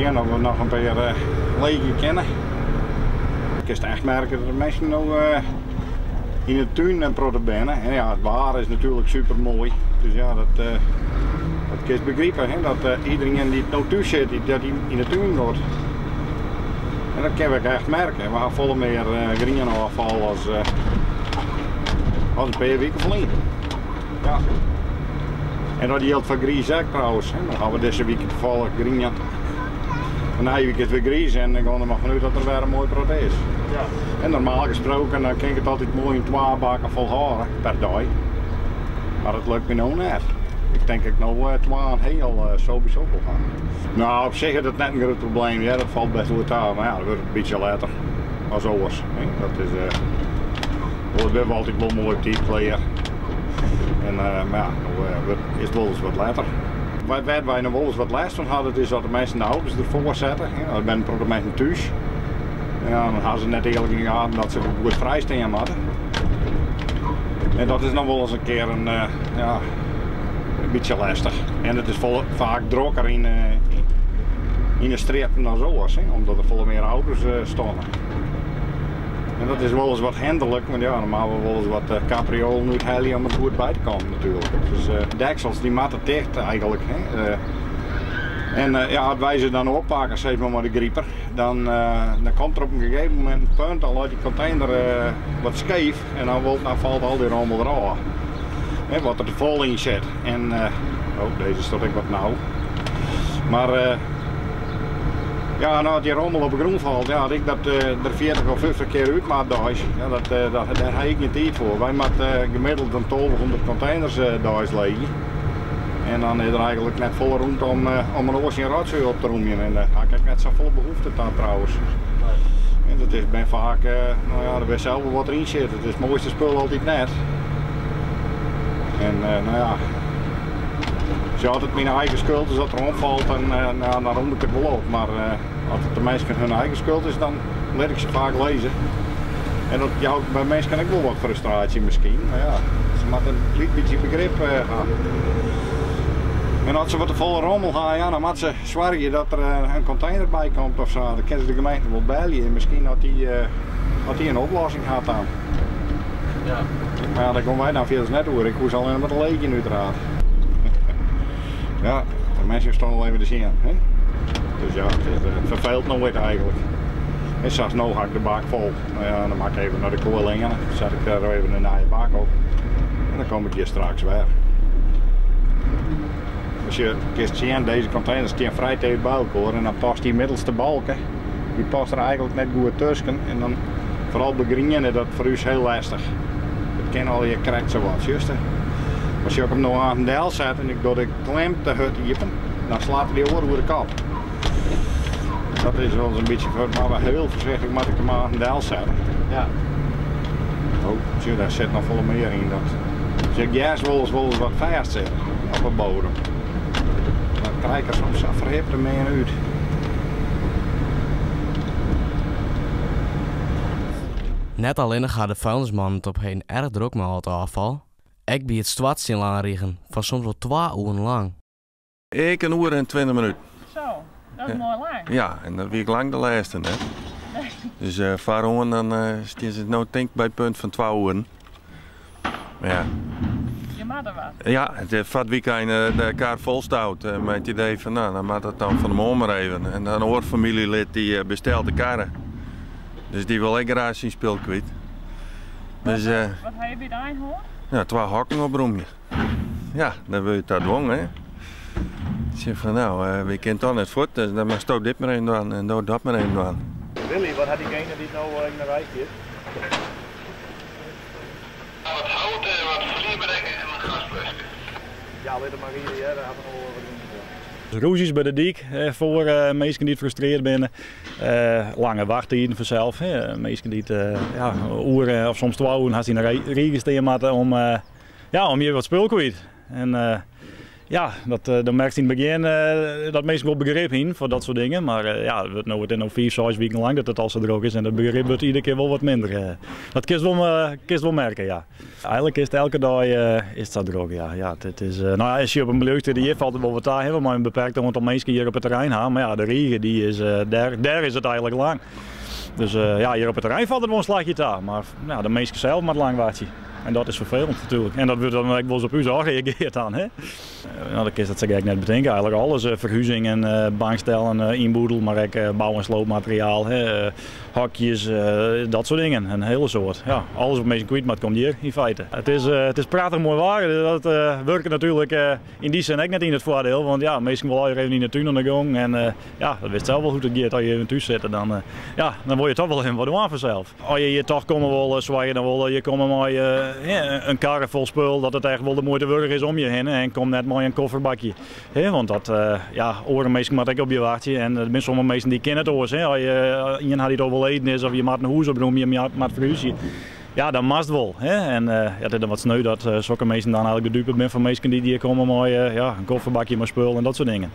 Sjen oft we noch in pear leegje kinne. Kinst echt merke dat de minsken no yn de tún in protte binne. En ja, it waar is natuerlik super moai. Dus ja, dat, dat kinst begripe, hè? Dat iedereen dy't no thús sit, dat dy yn de tún giet. En dat kinne we echt merke. We ha folle mear grienôffal as, as in pear wiken ferlyn. Ja. En dat jildt foar griis ek trouwens. Hè. Dan ha we dizze wike tafallich grien. En nije wike is it wer griis en dan gean der mar fanút dat der wer in moai protte is. Ja. En normaal gesproken dan kin ik it altyd moai yn twa bakken fol hâlde per dei. Mar dat lukt my no net. Ik tink ik no twa en heal sowieso wol ha. Nou, op sich is dat net in grut probleem, hear. Dat falt best wol ta. Mar ja, dan wurdt it in bytsje letter as oars. Hè. Dat is, oars binne we altyd wol moai op tiid klear. En, mar ja, no is it wolris wat letter. Wêr't wy noch wolris wat lêst fan ha, dat is dat de minsken de auto's derfoar sette. Der binne in protte minsken thús. Ja, dan ha se net earlik yn de gaten dat se goed frij stean moatte. En dat is noch wolris in kear in, ja, in bytsje lêstich. En it is folle, faak drokker yn, yn de strjitten as oars, hè, omdat der folle mear auto's steane. En dat is wolris wat hinderlik, want ja, dan moatte we wolris wat kapriolen úthelje om der goed by te kommen natuerlik. Dus deksels dy moatte ticht eigentlik. Hè. En ja, as wy se dan oppakke, sis mar mei de griper, dan, dan komt der op in gegeven momint in punt, dan leit dy kontener wat skeef en dan, wol, dan falt al dy rommel derôf. Hè, wat der te fol yn sit. En, oh, dizze stiet ek wat nau. Mar ja, no, as dy rommel op de grûn falt, ja, as ik dat der 40 of 50 kear út moat deis, ja, dat, dat, dêr ha ik gjin tiid foar. Wy moatte gemiddeld in 1200 konteners deis leegje. En dan is der eigentlik net folle rûmte om, om in oar syn rotsoai op te rûmjen. En dêr ha ik ek net safolle behoefte ta trouwens. En dat is ben faak, no ja, der witst sels wol wat deryn sit. It is it moaiste spul altyd net. En no ja, as it myn eigen skuld is dat der omfalt, dan, nou, dan rûm ik it wol op. Mar as it de minsken hun eigen skuld is, dan lit ik se faak lizze. En dat jout by minsken ek wol wat frustraasje miskien. Mar ja, se moatte in lyts bytsje begrip ha. En as se wat te folle rommel ha, ja, dan moatte se soargje dat der in kontener by komt of sa. Dan kinne se de gemeente wol belje. Miskien dat dy, dat dy in oplossing hat dan. Ja. Mar ja, dêr komme wy dan fierders net oer. Ik hoech allinnich mar te leegjen uiteraard. Ja, de minsken stean al even te sjen. Hè? Dus ja, it is ferfelend noait eigentlik. En sels no ha ik de bak fol. No ja, dan moat ik even nei de Koaileane. Dan set ik dêr even in nije bak op. En dan kom ik hjir straks wer. As je kinst sjen, dizze konteners stean frij ticht by elkoar en dan past dy middelste balke, dy past der eigentlik net goed tusken. En dan foaral by grien is dat foar ús hiel lêstich. It kin allegear krekt sa wat, sjochst. As ik him no oan del set en ik doch de klim te hurd iepen, dan slacht er dy oar oer de kop. Dat is wol in bytsje, mar we hiel foarsichtich moat ik him oan del sette. Ja. Oh, sjoch, dêr sit noch folle mear yn. Dat sil ik earst wolris wolris wat fêst sitte op 'e bodem. Dan krij ik er soms sa ferhipte min út. Net allinnich ha de vuilnismannen it op heden erch drok mei al it ôffal, ek by it stoart stean lange rigen fan soms wol twa oeren lang. Ik in oere en 20 minuten. Zo, dat is moai lang. Ja, en dat wie ik lang de lêste net. Dus foaroan dan stean se no tink by it punt fan twa oeren. Maar ja. Je moat der wat. Ja, it is foar it wykein de kar folstoud mei it idee fan no, dan moat it dan fan de moarn mar even. En dan in oar famyljelid dy bestelt de karre. Dus dy wol ek graach syn spul kwyt. Dus, Wat ha je by it ein hân? Ja, twa hokken oprûmje. Ja, dan wurd je ta dwongen. Hè. Tsjin fan no, wy kinne toch net fuort, dus dan moatsto dit mar even dwaan en do dat mar even dwaan. Willy, wat hat diegene dy't no yn de rij stiet? Wat hout en wat flierbedekken en in gasfleske. Ja, lit him mar ride hear, dêr hat er no wol wat rûmte foar. Rûzjes by de dyk foar minsken dy't frustrearre binne. Lange wachttiden fansels. Minsken dy't ja, oere of soms twa oeren hast yn de rige stean moatte om, ja, om hjir wat spul kwyt. En Ja, dat, dan merkst yn it begjin dat minsken wol begrip hienen foar dat soart dingen. Mar ja, it wurdt no, it is no fiif, seis wiken lang dat it al sa drok is en dat begrip wurdt iedere kear wol wat minder. Dat kinst wol, kinst wol merke, ja. Eigenlik is it elke dei is it sa drok, ja. Ja, it is, no ja, as je op in miljeustrjitte hjir falt it wol wat ta, hè, we mei in beperkt oantal minsken hjir op it terrein ha. Mar ja, de rige dy is, dêr, dêr is it eigenlik lang. Dus ja, hjir op it terrein falt it wol in slachje ta. Mar ja, de minsken sels moatte lang wachtsje. En dat is ferfelend natuerlik. En dat wurdt dan ek wolris op ús ôfreagearre dan. Hè? Nou, dat kinst dat sa gek net betinke. Eigenlik alles. Ferhuzingen, bankstellen, ynboedel, mar ek bou- en sloopmateriaal, hè, hokjes, dat soart dingen. In hiele soad. Ja, alles wat minsken kwyt moat komt hjir yn feite. It is prachtich moai waar. Dat wurket natuerlik yn dy sin ek net yn it foardiel. Want ja, minsken wolle allegear even yn de tún oan de gong. En ja, dat witst sels wol hoe't it giet. As je even thús sitte, dan, ja, dan wol je toch wol even wat dwaan fansels. As je hjir toch komme wolle, soargje dan wol dat je komme mei in karre fol spul, dat it echt wol de muoite wurdich is om hjir hinne. En kom net mei in kofferbakje. Want dat, ja, oare minsken moatte ek op je wachtsje. En der binne sommige minsken dy kinne it oars. As je ien ha dy't overleden is of je moatte in hûs opromje, je moatte ferhúzje. Ja, dan moatst wol. En ja, it is dan wat sneu dat sokke minsken dan eigenlik de dupe binne fan minsken dy't hjir komme mei ja, in kofferbakje mei spul en dat soart dingen.